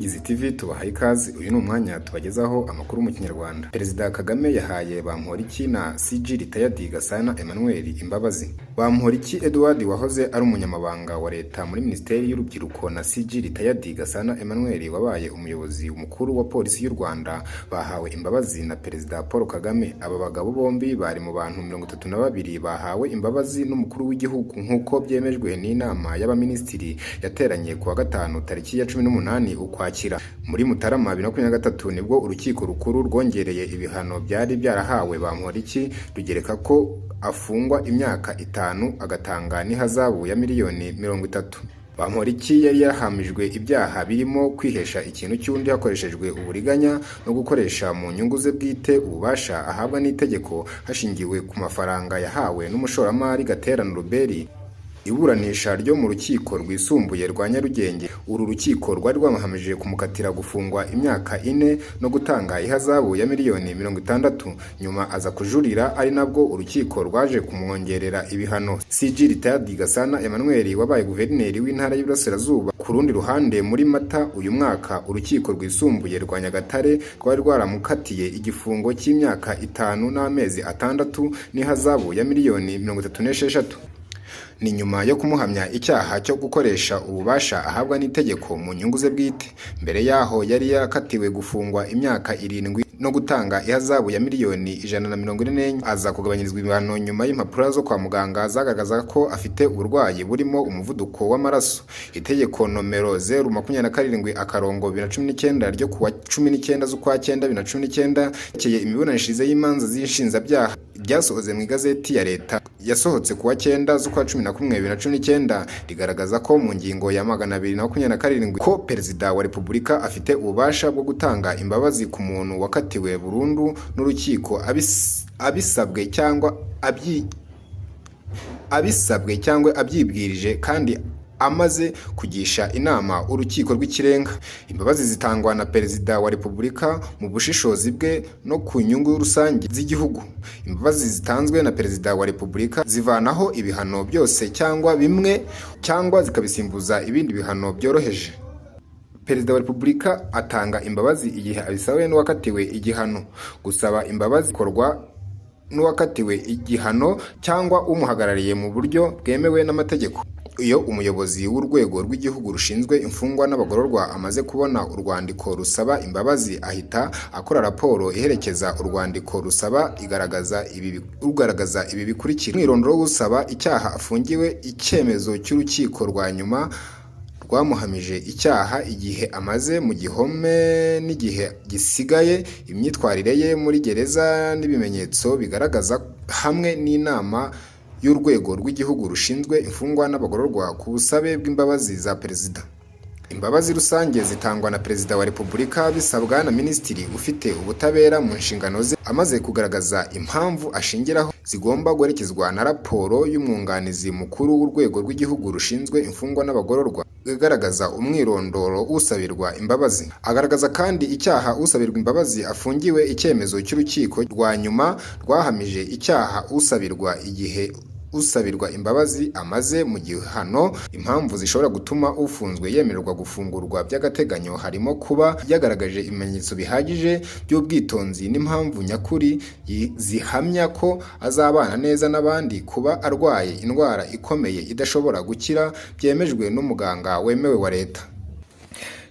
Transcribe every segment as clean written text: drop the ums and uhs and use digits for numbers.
Umuvugizi TV tubahaye ikaze. Uyu ni umwanya tubagezaho amakuru mu Kinyarwanda. Perezida Kagame yahaye Bamporiki na CG Retired Gasana Emmanuel imbabazi. Bamporiki Edouard wahoze ari umunyamabanga wa leta muri Minisiteri y'Urubyiruko na CG Retired Gasana Emmanuel wabaye umuyobozi mukuru wa Polisi y'u Rwanda bahawe imbabazi na Perezida Paul Kagame. Aba bagabo bombi bari mu bantu 32 bahawe imbabazi n'umukuru w'igihugu, nk'uko byemejwe n'inama y'abaminisitiri yateranye kuwa gatanu tariki ya 18 Ukwakira. Muri Mutarama 2023 nibwo urukiko rukuru rwongereye ibihano byari byarahawe Bamporiki, rugereka ko afungwa imyaka 5 agatanga n'ihazabu ya miliyoni 30. Bamporiki yari yarahamijwe ibyaha birimo kwihesha ikintu cy'undi hakoreshejwe uburiganya no gukoresha mu nyungu ze bwite ububasha ahabwa n'itegeko, hashingiwe ku mafaranga yahawe n'umushoramari Gatera Norbert. Iburanisha ryo mu rukiko rwisumbuye rwa Nyarugenge, uru rukiko rwari rwamuhamije kumukatira gufungwa imyaka 4 no gutanga ihazabu ya miliyoni 60, nyuma aza kujurira, ari nabwo urukiko rwaje kumwongerera ibihano. CG Retired Gasana Emmanuel wabaye guverineri w'intara y'Iburasirazuba, ku rundi ruhande, muri Mata uyu mwaka urukiko rwisumbuye rwa Nyagatare rwari rwaramukatiye igifungo cy'imyaka 5 n'amezi 6 n'ihazabu ya miliyoni 36. Ni nyuma yo kumuhamya icyaha cyo gukoresha ububasha ahabwa n'itegeko mu nyungu ze bwite. Mbere yaho yari yarakatiwe gufungwa imyaka 7 no gutanga ihazabu ya miliyoni 144, aza kugabanyirizwa ibihano nyuma y'impapuro zo kwa muganga zagaragazaga ko afite uburwayi burimo umuvuduko w'amaraso. Itegeko nomero 027-2019 ryo kuwa 19 z'ukwa cyenda 2019 ryerekeye imiburanishirize y'imanza z'inshinjabyaha, ryasohotse mu igazeti ya leta yasohotse kuwa 9 z'ukwa 11 2019, rigaragaza ko mu ngingo ya 227 ko Perezida wa Repubulika afite ububasha bwo gutanga imbabazi ku muntu wakatiwe burundu n'urukiko abisabwe cyangwa abyibwirije kandi amaze kugisha inama urukiko rw'ikirenga. Imbabazi zitangwa na Perezida wa Repubulika mu bushishozi bwe no ku nyungu rusange z'igihugu. Imbabazi zitanzwe na Perezida wa Repubulika zivanaho ibihano byose cyangwa bimwe, cyangwa zikabisimbuza ibindi bihano byoroheje. Perezida wa Repubulika atanga imbabazi igihe abisabiwe n'uwakatiwe igihano. Gusaba imbabazi bikorwa n'uwakatiwe igihano cyangwa umuhagarariye mu buryo bwemewe n'amategeko. Iyo umuyobozi w'urwego rw'igihugu rushinzwe imfungwa n'abagororwa amaze kubona urwandiko rusaba imbabazi, ahita akora raporo iherekeza urwandiko rusaba ugaragaza ibi bikurikira: umwirondoro w'usaba, icyaha afungiwe, icyemezo cy'urukiko rwa nyuma rwamuhamije icyaha, igihe amaze mu gihome n'igihe gisigaye, imyitwarire ye muri gereza n'ibimenyetso bigaragaza, hamwe n'inama y'urwego rw'igihugu rushinzwe imfungwa n'abagororwa ku busabe bw'imbabazi za Perezida. Imbabazi rusange zitangwa na Perezida wa Repubulika bisabwa na Minisitiri ufite ubutabera mu nshingano ze, amaze kugaragaza impamvu ashingiraho zigomba guherekezwa na raporo y'umwunganizi mukuru w'urwego rw'igihugu rushinzwe imfungwa n'abagororwa igaragaza umwirondoro w'usabirwa imbabazi. Agaragaza kandi icyaha usabirwa imbabazi afungiwe, icyemezo cy'urukiko rwa nyuma rwahamije icyaha usabirwa, igihe usabirwa imbabazi amaze mu gihano. Impamvu zishobora gutuma ufunzwe yemererwa gufungurwa by'agateganyo harimo kuba yagaragaje ibimenyetso bihagije by'ubwitonzi n'impamvu nyakuri zihamya ko azabana neza n'abandi, kuba arwaye indwara ikomeye idashobora gukira byemejwe n'umuganga wemewe wa leta.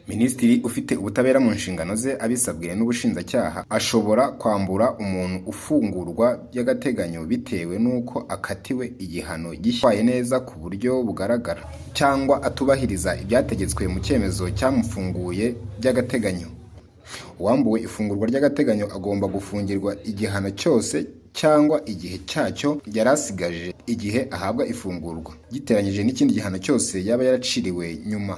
Minisitiri ufite ubutabera mu nshingano ze, abisabwe n'ubushinjacyaha, ashobora kwambura umuntu ufungurwa by'agateganyo bitewe n'uko akatiwe igihano gishya, atitwaye neza ku buryo bugaragara cyangwa atubahiriza ibyategetswe mu cyemezo cyamufunguye by'agateganyo. Uwambuwe ifungurwa ry'agateganyo agomba gufungirwa igihano cyose cyangwa igihe cyacyo yari asigaje igihe ahabwa ifungurwa, giteranyije n'ikindi gihano cyose yaba yaraciriwe nyuma.